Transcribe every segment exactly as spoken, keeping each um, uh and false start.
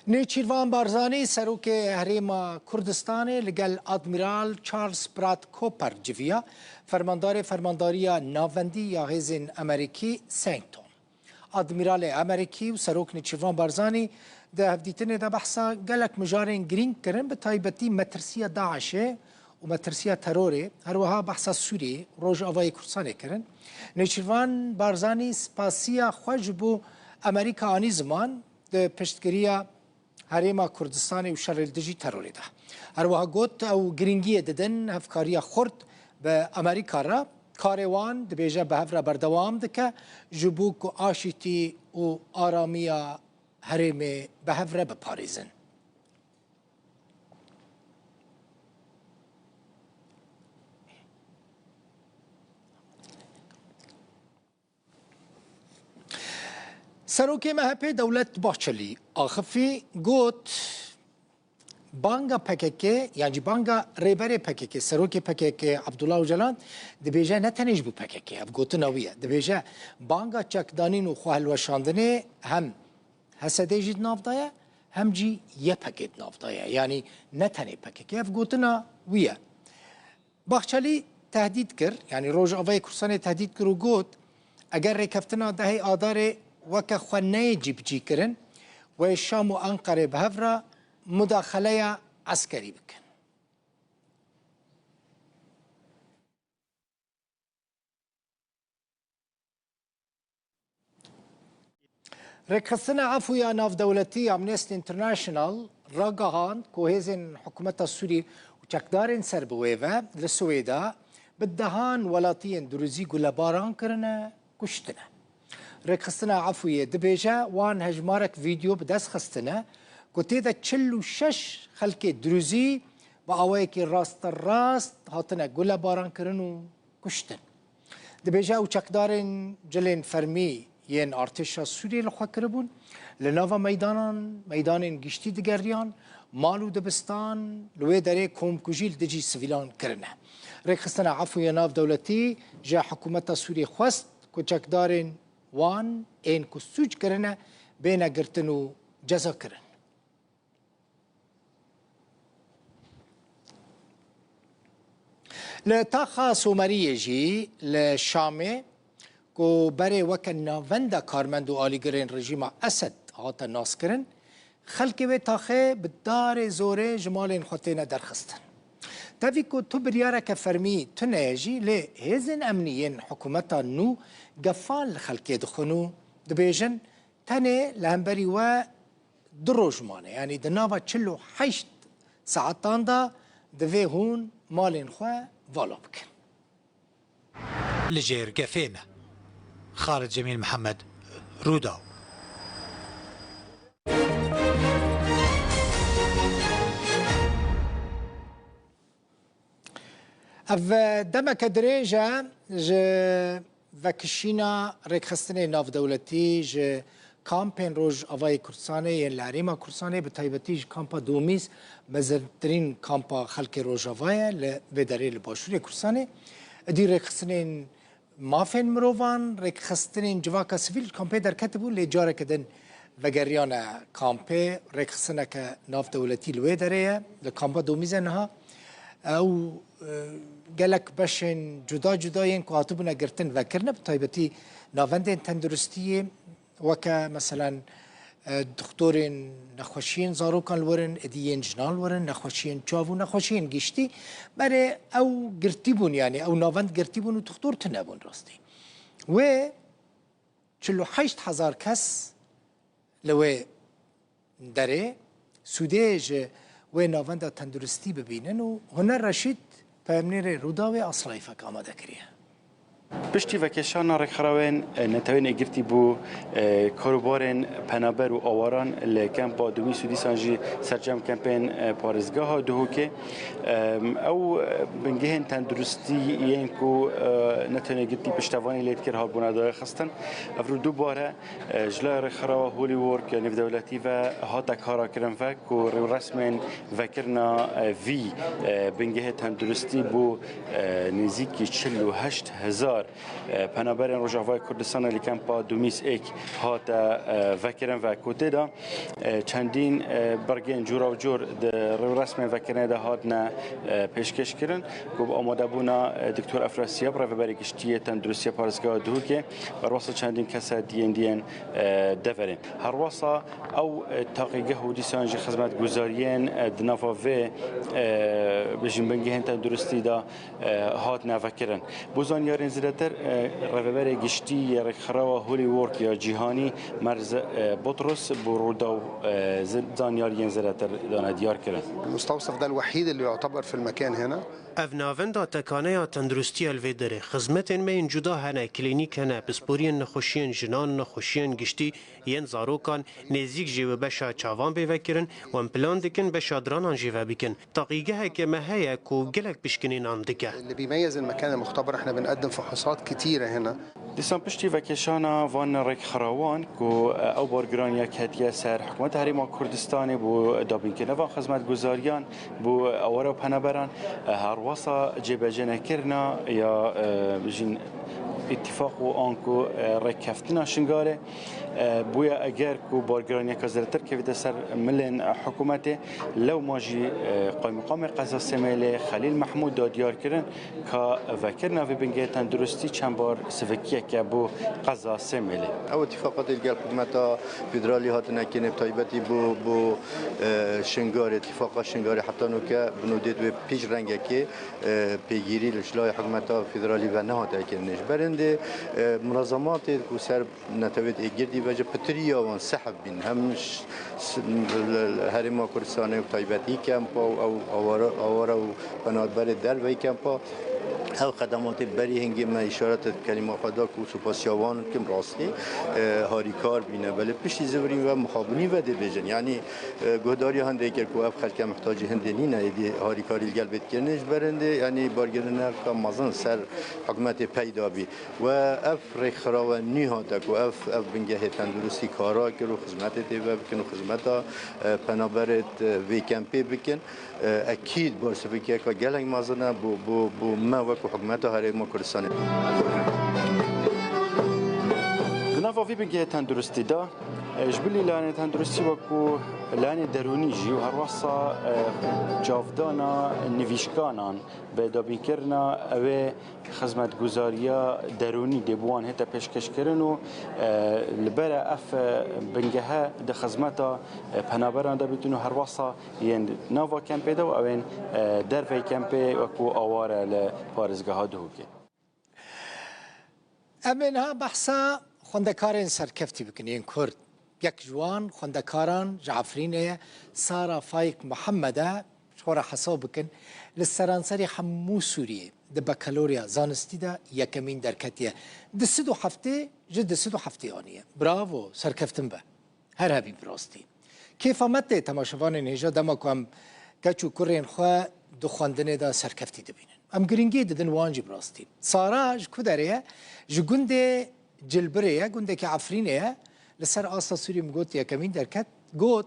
Nêçîrvan Barzanî, serokê Herêma Kurdistanê, li gel Admîral Charles Brad Cooper civiya, fermandarê Fermandariya Navendî ya Hêzên Amerîkî, CENTCOM. Admîralê Amerîkî û Serok Nêçîrvan Barzanî di hevdîtinê de behsa gelek mijarên girîng kirin, bi taybetî metirsiya DAIŞê û metirsiya terorê, her wiha behsa Sûriyê, Rojavayê Kurdistanê kirin. Nêçîrvan Barzanî spasiya xwe ji bo Amerîka anî ziman di piştgiriya Herêma Kurdistanê û şerê li dijî terorê de. Her wiha got, ew girîngiyê didin hevkariya xurt bi Amerîka re. Karê wan, dibêje, bi hev re berdewam dike ji bo ku aşîtî û aramiya herêmê bi hev re biparêzin. Serokê MHPê Dewlet Bahçelî axifî, got, banga PKK, yan jî banga rêberê PKK, serokê PKK Abdullah Ocalan dibêje, ne tenê ji bo PKK, ev gotina wî ye. Dibêje, banga çekdanîn û xwehilweşandinê hem HSDê jî di nav de ye, hem jî YPGê di nav de ye. Yanî ne tenê PKK, ev gotina wî ye. Bahçelî tehdît kir, yanî Rojavayê Kurdistanê tehdît kir û got, eger rêkeftina dehê Adarê weke xwe neyê cîbicîkirin, wê Şam û Enqerê bi hev re mudaxeleya eskerî bikin. Rêkxistina Efû ya Navdewletî, Amnesty International, ragihand ku hêzên hikûmeta Sûrî û çekdarên ser bi wê ve li Swêda bi dehan welatiyên Duruzî gulebaran kirine, kuştine. Rêkxistina Efûyê dibêje, wan hejmarek vîdyo bi dest xistine ku tê de çil û şeş xelkê Duruzî bi awayekî rasterast hatine gulebarankirin û kuştin. Dibêje, ew çekdarên cilên fermî yên artêşa Sûriyê li xwe kiribûn, li nava meydanan, meydanên giştî digeriyan, mal û dibistan, li wê derê komkujî li dijî sivîlan kirine. Rêkxistina Efû ya Navdewletî ji hikûmeta Sûriyê xwest ku çekdarên wan ên ku sûc kirine bêne girtin û cezakirin. Li taxa Someriyê jî li Şamê, ku berê weke navenda karmend û alîgirên rejîma Esed hate naskirin, xelkê wê taxê bi darê zorê ji malên xwe têne derxistin. Tevî ku tu biryareke fermî tune ye jî, lê hêzên emnî yên hikûmeta nû gefan li xelkê dixwin û dibêjin, tenê li hemberî we du roj mane, yanî di nava çil û heşt saetan de divê hûn malên xwe vala bikin. Li jêr gefê ne. Xalid Cemîl Mihemed, Rûdaw. Ev demeke dirêj e ji vekişîna rêkxistinê navdewletî ji kampên Rojavayê Kurdistanê yên li Herêma Kurdistanê, bi taybetî ji kampa Domîz, mezintirîn kampa xelkê Rojava ye li vê derê li Başûrê Kurdistanê. Êdî rêkxistinên mafên mirovan, rêkxistinên civaka sivîl ji kampê derketibû, lê careke din vegeriyane kampê. Rêkxistineke navdewletî li wê derê ye, li kampa Domîze niha. Ew, e, gelek beşên cuda cuda yên ku hatibûne girtin vekirine, bi taybetî navendên tenduristiyê, weke, meselen, e, doktorên nexweşiyên zarokan li wir in, êdî yên jinan li wir in, nexweşiyên çav û nexweşiyên giştî. Berê ew girtî bûn, yanî ew navend girtî bûn û doktor tune bûn rastî. Wê çil û heşt hezar kes li wê derê sûdê ji wê navenda tenduristî bibînin û Huner Reşîd, peyamnêrê Rûdawê, astlayîfek amade kiriye. Piştî vekişana rêkxrawên, e, Netewên Yekgirtî bo, e, karobarên penaber û awaran li kempa Domîs û dîsan jî serçem kempên, e, parêzgeha Duhokê, e, ew, e, bingehên tenduristî yên ku, e, Netewên Yekgirtî piştevanî lê dikir, hatbûne dayixistin. Ev rû dubare, e, ji laya rêkxirawa Holy Work ya nêvdewletî ve hate kara kirin ve ku rêwresmên vekirina, e, vî, e, bingehê tenduristî bo, e, nêzîkî çil û heşt hezar Penaberên Rojavayê Kurdistanê li kempa Dumîs Êk hate, e, vekirin ve ku tê de, e, çendîn, e, bergên cûra û cûr di rêwresmên vekirinê de hatine, e, pêşkêş kirin ku bi amadebûna, e, Doktor Efrasiyab, Rêveberê Giştî yê Tenduristiya Parêzgeha Duhokê, berwasa çendîn kese diyên diyên, e, deverên. Herwasa ew, e, taqîgeh û dîsan jî xizmetguzariyên, e, di nava vê, e, bijîn bingehên tenduristî de, e, hatine vekirin. Bo zanyarên zêdetir, e, Rêveberê Giştî yê Rêkxirawa Holy Work ya Cîhanî Merz, e, Butros bo Rûdaw, e, zi-, zanyariyên zêdetir dane diyar kirin. المستوصف ده الوحيد اللي يعتبر في المكان هنا. Ev navenda tekaneya tenduristiya li vê derê. Xizmetên me yên cuda hene, klînîk hene, pisporiyên nexweşiyên jinan, nexweşiyên giştî yên zarokan, nêzîk jî wê beşa çavan bê vekirin û em plan dikin beşa diranan jî vebikin. Taqîgeheke me heye ku gelek pişkinînan dike. اللي بيميز المكان المختبر، احنا بنقدم فحوصات كتيرة هنا. Dîsan piştî vekêşana van rêkxirawan ku, e, ew bargiraniya ketiye ser hikûmeta Herêma Kurdistanê bo dabînkirina van xizmetguzariyan, bo aware û penaberan, e, herwasa cêbecenekirina ya, e, bijîn îtîfaq û anku, e, rêkeftina Şingalê, e, bûye eger ku bargiraniyeke zêdetir kevîte ser milên hikûmetê, lewma jî, e, Qaymeqamê Qeza Semêlê Xelîl Mehmûd da diyar kirin ka vekirina vê bingehê tenduristî çend bar sivikiyeke bo Qeza Semêlê. Ew îtîfaqatê li gel hikûmeta federalî hatine kirin, bi taybetî bo, bo, e, Şingalê, îtîfaqa Şingalê heta noke bi nûdê divê pêş rengekê, e, pêgîrî li ji layê hikûmeta federalî ve nehate kirin. Ji berindê, e, munazematê ku ser netewêt êgirdî ve jî pitiriya wan sehb bîn. Hem ş-, s-, l-, l-, Herêma Kurdistanê bi taybetî kempa û ew aware, aware û penaberê derveyî kempa. Ev xedematê berî hingê me îşaret bi kelîma xwe da ku supasiya wan dikim rastî, e, harîkar bîne. Belê piştî zivirîn ve mixabinî ve dê bêjin. Yanî, e, guhdariya hindê kir ku ev xelke mihtacî hindê nîne, êdî harîkarî li gel bê dikirin. Ji ber hindê, yanî bargirîneka mezin ser hikûmetê peyda bî. We ev rêkxirawe nû hate ku ev, ev bingehê tenduristî kara kir û xizmetê tê ve bikin û xizmeta, e, penaberê, e, vê kempê bikin. E, ekîd barsivikiyeke gelek mezin e bo, bo, bo me wekû hikûmeta Herêma Kurdistanê. Di nava vî bingehê tenduristî de, e, ji bilî layanê tenduristî wekû layanê derûnî jî û herwasa, e, çavdana nivîşkanan bi dabînkirina ewê xizmetguzariya derûnî dê bi wan hête pêşkêşkirin û, e, li bere ev, e, bingehe di xizmeta, e, penaberan de bitin û herwasa yên nava kempê de û ewên, e, dervey kempê wekû aware li parêzgeha Duhokê. Em ê niha behsa xwendekarên serkeftî bikin yên Kurd. Yek ji wan xwendekaran ji Efrînê ye, Sara Faîk Mihemed e. Ji xwe re hesab bikin, li seranserê hemû Sûriyê di bakalorya zanistî de yekemîn derketiye. Di sed û heftê ji di sed û heftê aniye. Bravo, serkeftin be. Her hebî bi rastî. Kêfa me tê temaşevanên hêja dema ku em keç û kurên xwe di xwendinê de serkeftî dibînin. Em giringiyê didin wan jî bi rastî. Sara ji ku derê ye? Ji gundê Cilbirê ye, gundekî Efrînê ye. Li ser asta Sûrî min got yekemîn derket. Got,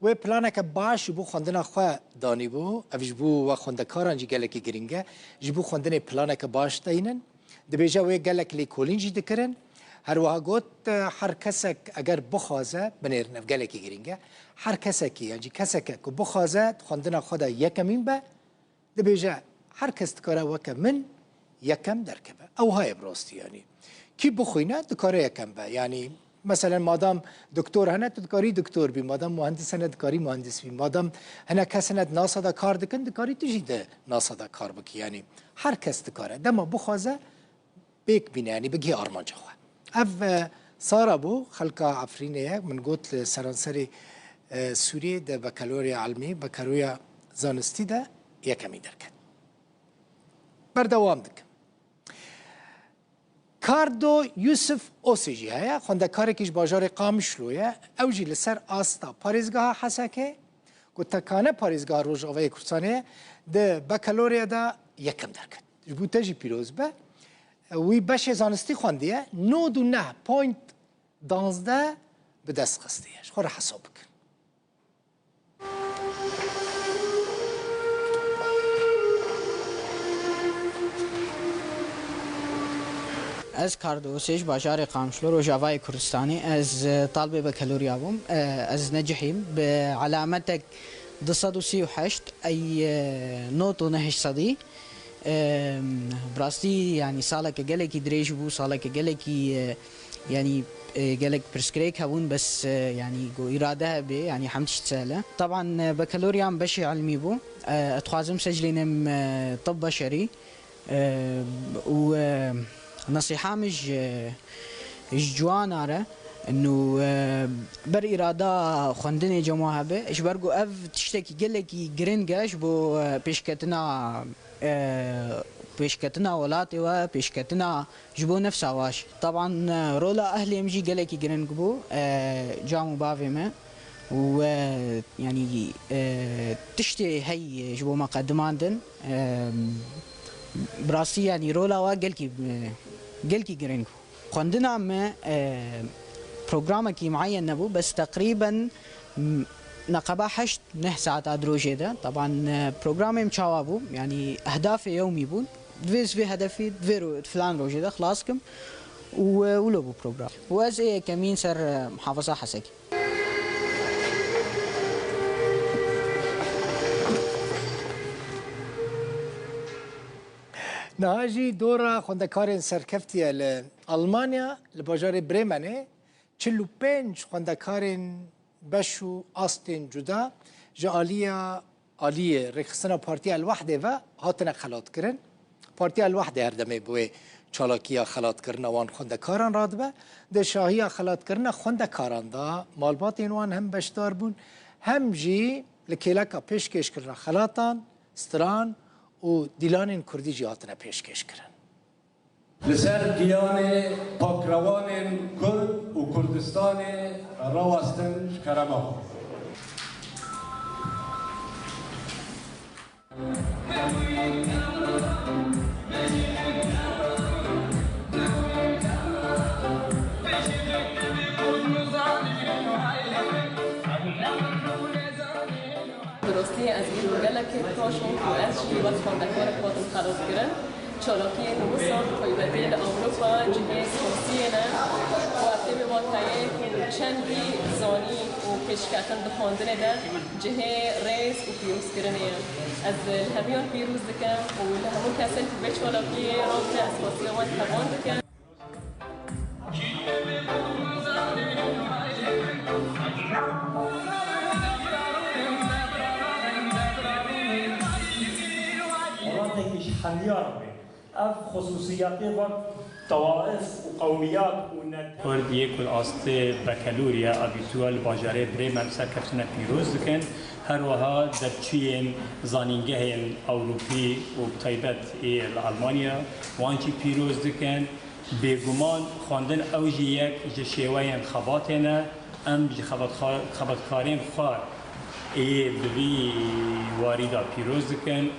wê planeke baş ji bo xwendina xwe danîbû. Ev ji bo we xwendekaran jî gelekî girîng e. Ji bo xwendinê planeke baş deynin. Dibêje wê gelek lêkolîn jî dikirin. Her wiha got, her kesek eger bixwaze, binêrin ev gelekî girîng e. Her kesekî, yan jî keseke ku bixwaze di xwendina xwe de yekemîn be, dibêje, her kes dikare weke min yekem derkeve. Ew haye bi rastî, yanî. Kî bixwîne, dikare yekem be. Yanî, meselen, madam doktor hene, tu dikarî doktor bî. Madam muhendis hene, dikarî muhendis bî. Madam hene kes hene di NASA de kar dikin, dikarî tu jî di NASA de kar bikî. Yanî, her kes dikare. Dema bixwaze, pêk bîne, yanî bigihê armanca xwe. Ev, e, Sara bû, xelka Efrînê ye. Min got li seranserê, e, Sûriyê di bakalorya ilmî, bakalorya zanistî de yekemî derket. Berdewam dikim. Kardo Yusuf Osê jî heye, xwendekarekî ji bajarê Qamişlo ye. Ew jî li ser asta parêzgeha Hesekê, ku tekane parêzgeha Rojavayê Kurdistanê ye, di bakalorya de yekem derket. Ji bo te jî pîroz be. Wî beşê zanistî xwendiye, nod û neh point danzdeh bi dest xistiye. Ji xwe re hesab bikin. Ez kar diwêjim, bajarê Qamişlo, Rojavayê Kurdistanê. Ez, e, talibê bekalorya bûm. E, ez necihîm bi alametek du sed û sî û heşt, ey, e, not û neh sedî. E, bi rastî, yanî, saleke gelekî dirêj bû, saleke gelekî, e, yanî, e, gelek pirsgirêk hebûn, bes, e, yanî, ku îrade hebe, yanî, hemd tişt sehel e. Teban, e, bekalorya min beşê ilmî bû. E, ez dixwazim siclînim, e, tib beşerî. E, û, e, nesîha min ji, ji ciwana re, nû, e, ber îrada xwendinê cem we hebe, ji ber ku ev tiştekî gelekî giring e ji bo, e, pêşketina, e, pêşketina welatê we, pêşketina ji bo nefsa we jî. Teban, e, rola ehlê min jî gelekî giring bû, e, cem û bavê me. Û, e, yanî, e, tiştê hey ji bo me qedimandin, e, bi rastî, yanî, rola we gelkî, e, gelkî giring bû. Xwendina me, e, programekî mueyen nebû, bes teqrîben, m, neqeba heşt neh saeta di rojê de. Teban, e, programê min çawa bû, yanî, ehdafê yewmî bûn. Divê ez vê hedefî, divê ro-, filan rojê de xilas kim û, e, wilo bû program. Û ez ê yekemîn ser, e, muhafaza Hesekê. Niha jî dora xwendekarên serkeftiye li Almanya, li bajarê Bremenê, çil û pênc xwendekarên beş û astên cuda ji aliya aliyê rêkxistina Partiya El Wehdê ve hatine xelatkirin. Partiya El Wehdê her demê bi wê çalakiya xelatkirina wan xwendekaran radibe. Di şahiya xelatkirina xwendekaran de malbatên wan hem beşdar bûn, hem jî li kêleka pêşkêşkirina xelatan, stiran û dîlanên kurdî jî hatine pêşkêşkirin. Li ser giyanê pakrewanên Kurd û Kurdistanê rawestin ji kerema xwe. Bi rastî ez îro gelekê baş im ku ez jî wek xwendekarek hatim xelatkirin. Çalakiyên wisa bi taybetî li Ewropa cihê siyasiyê ne û ev tê bi vateyê ku çendî zanîn û pêşketin di xwendinê de cihê rêz û pîrozkirinê ye. Ez li hemiyan pîroz dikim û li hemû kesên ku vê çalakiyê radine ez xwestiya wan tevan dikim. Welatekî ji hemiya re bê. Ev xusûsiyetê van tawaif û qewmiyat û net. Kurd yê ku astê bekelûrî ye, abîtuwa li bajarê Bremen serkeftine pîroz dikin. Her wiha derçûyên zanîngehên Ewropî û bi taybet ê li Almanya wan jî pîroz dikin. Bêguman xwendin ew jî yek ji şêweyên xebatê ne. Em ji xebatxa-, xebatkarên xwe ê bi vî warî de pîroz dikin.